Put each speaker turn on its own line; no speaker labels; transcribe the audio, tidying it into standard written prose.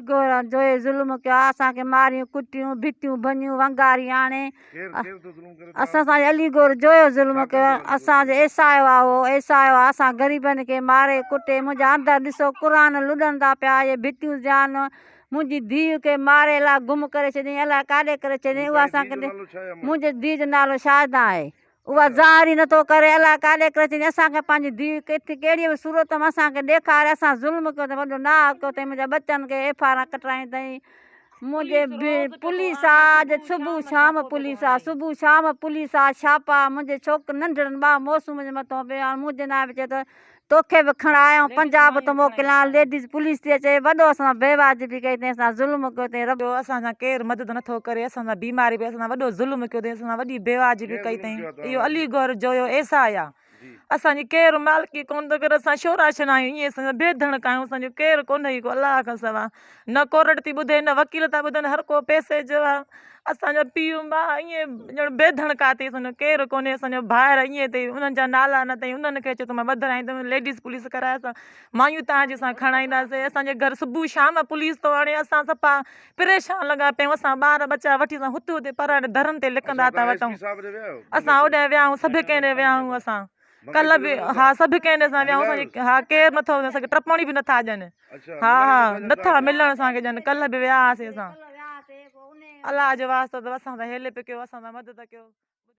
گوران جوئي ظلم ڪيو آ اسان کي ماريون ڪٽيون ڀتيون ڀڃيون ونگاري آڻي اسان سان علي گور جويو ظلم ڪيو اسان جي ايس I آ هو ايس I آ اسان غريبن کي ماري ڪٽي منهنجا اندر ڏسو قرآن لڏن ٿا پيا اهي ڀتيون زيان منهنجي ڌيء کي ماري الاء گم ڪري ڇڏيائين الاء ڪاڏي ڪري ڇڏيائين اها اسان کي منهنجي ڌيء جو نالو شاهده آهي اها ظاهر ئي نٿو ڪري الاء ڪاڏي ڪري ڇڏيائين اسان کي پنهنجي ڌيء ڪٿي ڪهڙيء به صورت ۾ اسان کي ڏيکاري اسان ظلم ڪيو اٿئي وڏو ناحق ڪيو اٿئي منهنجا ٻچن کي ايف I R ڪٽرائي اٿئي منهنجي به پوليس آ اڄ صبح شام پوليس آ صبح شام پوليس آ ڇاپا منهنجي ڇوڪر ننڍڙن ٻا موسم جي مٿو پيو هاڻ منهنجي نانء به چئي ٿو توکي به کڻائي آئون پنجاب ٿو موڪليان ليڊيز پوليس ٿي اچي وڏو اسان سان بيواجبي ڪئي اٿئي اسان ظلم ڪيو اٿئي رب.
اسان سان ڪير مدد نٿو ڪري اسان سان بيماري پئي اسان سان وڏو ظلم ڪيو اٿئي اسان سان وڏي بيواجبي ڪئي اٿئي اهو علي گوهر جويو ايس I آ اسان جي ڪير مالڪي ڪونه ٿو ڪري اسان شورا شنا آهيون ائين اسان بي ڌڻڪا آهيون اسان جو ڪير ڪونه ڪو الله کان سوا نه ڪورٽ ٿي ٻڌي نه وڪيل ٿا ٻڌن هر ڪو پئسي جو آ اسان جا پيء ماء ائين ڄڻ بي ڌڻڪا ٿي اسان جو ڪير ڪونهي اسان جو ڀائر ائين اٿئي انهن جا نالا نه اٿئي انهن کي چئي ٿو مان ٻڌرائيندم ليڊيز پوليس ڪرائي اسان مايون تان جي اسان کڻائينداسين اسان جي گهر صبح شام پوليس ٿو آڻي اسان صفا پريشان لڳا پيا آهيون اسان ٻار ٻچا وٺي اسان هتي هتي پرائي درن تي لڪندا ٿا وتون اسان اوڏانهن ويا آهيون سڀ ڪنهن ڏي ويا آهيون اسان ڪلهه به ها سڀ ڪنهن ڏي اسان ويا آهيون اسان جي ها ڪير نٿو اسان کي ٽپڻي به نٿا ڏين ها ها نٿا ملڻ اسان کي ڏين ڪلهه به ويا هئاسين اسان الله جو واسطو اٿو اسان سان هيلپ ڪيو اسان سان مدد ڪيو.